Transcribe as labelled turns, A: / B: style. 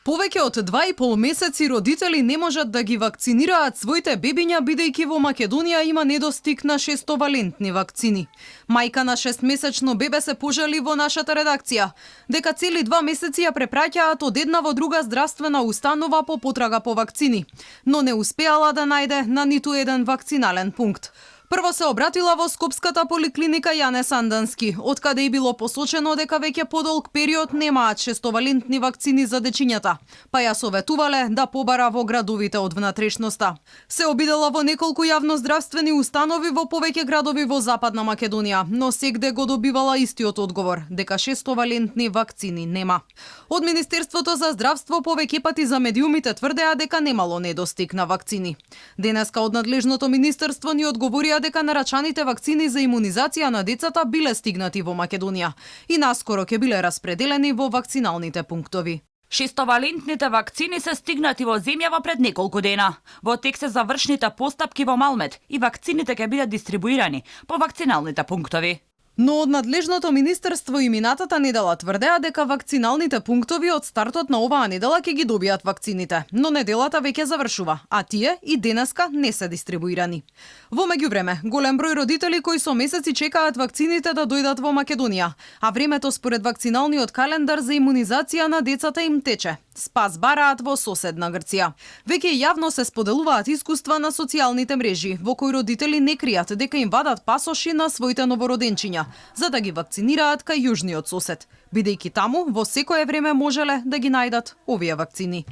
A: Повеќе од 2,5 месеци родители не можат да ги вакцинираат своите бебиња бидејќи во Македонија има недостиг на 6-валентни вакцини. Мајка на 6-месечно бебе се пожали во нашата редакција дека цели 2 месеци ја препраќаат од една во друга здравствена установа по потрага по вакцини, но не успеала да најде на ниту еден вакцинален пункт. Прво се обратила во Скопската поликлиника Јане Сандански, откаде и било посочено дека веќе подолг период немаат 6-валентни вакцини за дечињата, па ја советувале да побара во градовите од внатрешноста. Се обидела во неколку јавноздравствени установи во повеќе градови во Западна Македонија, но сегде го добивала истиот одговор, дека 6-валентни вакцини нема. Од Министерството за здравство повеќе пати за медиумите тврдеа дека немало недостиг на вакцини. Денеска од надлежното министерство ни одговорија дека нарачаните вакцини за имунизација на децата биле стигнати во Македонија и наскоро ќе биле распределени во вакциналните пунктови.
B: 6-валентните вакцини се стигнати во земјава пред неколку дена. Во тек се завршните постапки во Малмет и вакцините ќе бидат дистрибуирани по вакциналните пунктови.
A: Но од надлежното министерство и минатата недела тврдеа дека вакциналните пунктови од стартот на оваа недела ќе ги добијат вакцините, но неделата веќе завршува, а тие и денеска не се дистрибуирани. Во меѓувреме, голем број родители кои со месеци чекаат вакцините да дојдат во Македонија, а времето според вакциналниот календар за имунизација на децата им тече. Спас бараат во соседна Грција. Веќе јавно се споделуваат искуства на социјалните мрежи, во кои родители не кријат дека им вадат пасоши на своите новороденчиња, за да ги вакцинираат кај јужниот сосед, бидејќи таму во секое време можеле да ги најдат овие вакцини.